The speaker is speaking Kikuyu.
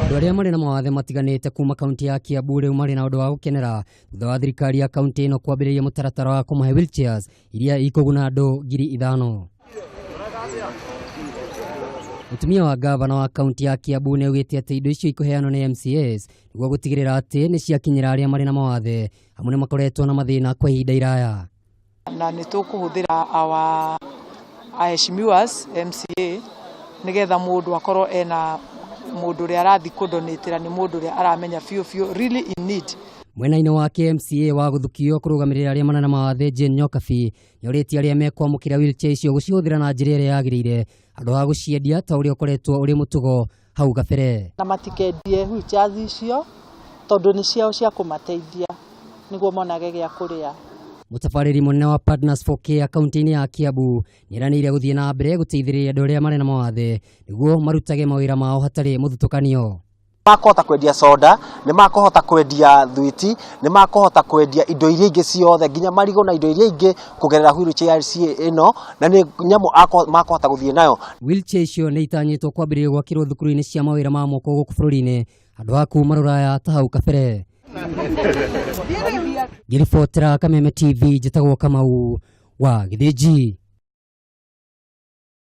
Andũ arĩa marĩ na mawathe matiganĩte kuma kaunti ya Kiambu rĩu marĩ na ũndũ wa gũkenera thutha wa thirikari ya kaunti ĩno kwambĩrĩria mũtaratara wa kũmahe wheelchairs iria ikũguna andũ 5,000. Mũtumia wa gavana wa kaunti ya Kiambu nĩ augĩte atĩ indo icio ikũheanwo nĩ MCAs nĩguo gũtigĩrĩra atĩ nĩ ciakinyĩra arĩa marĩ na mawathe amu nĩ makoretwo na mathĩna kwa ihinda iraya. Na nĩ tũkũhũthĩra our aheshimiwas MCA nĩgetha mũndũ akorwo ena mũndũ ũrĩa arathiĩ kũdonatĩra nĩ mũndũ ũrĩa aramenya biũ biũ really in need. Mwena-inĩ wake MCA wa gũthukio kũrũgamĩrĩra arĩa marĩ na mawathe Jane Nyokabi nĩorĩtie arĩa mekwamũkĩra wheelchair icio gũcihũthĩra na njĩra ĩrĩa yagĩrĩire handũ ha gũciendia ta ũrĩa ũkoretwo ũrĩ mũtugo hau gabere. Na matikendie wheelchairs icio tondũ nĩ ciao cia kũmateithia nĩguo monage gĩa kũrĩa. Mũtabarĩri mũnene wa Partners for Care kaunti-inĩ ya Kiambu nĩeranĩire gũthiĩ na mbere gũteithĩrĩria andũ arĩa marĩ na mawathe nĩguo marutage mawĩra mao hatarĩ mũthutũkanio. Makũhota kwendia soda, nĩ makũhota kwendia thwiti, nĩ makũhota kwendia indo iria ingĩ ciothe nginya marigũ na indo iria ingĩ kũgerera wheelchair ĩno, na nĩ nyamũ makũhota gũthiĩ nayo. Wheelchair icio nĩ itanyĩtwo kwambĩrĩria gwakĩrwo thukuru-inĩ cia mawĩra ma moko gũkũ bũrũri-inĩ handũ ha kuma rũraya ta hau kabere. Ngĩribotera Kameme TV, njĩtagwo Kamau wa Gĩthĩnji.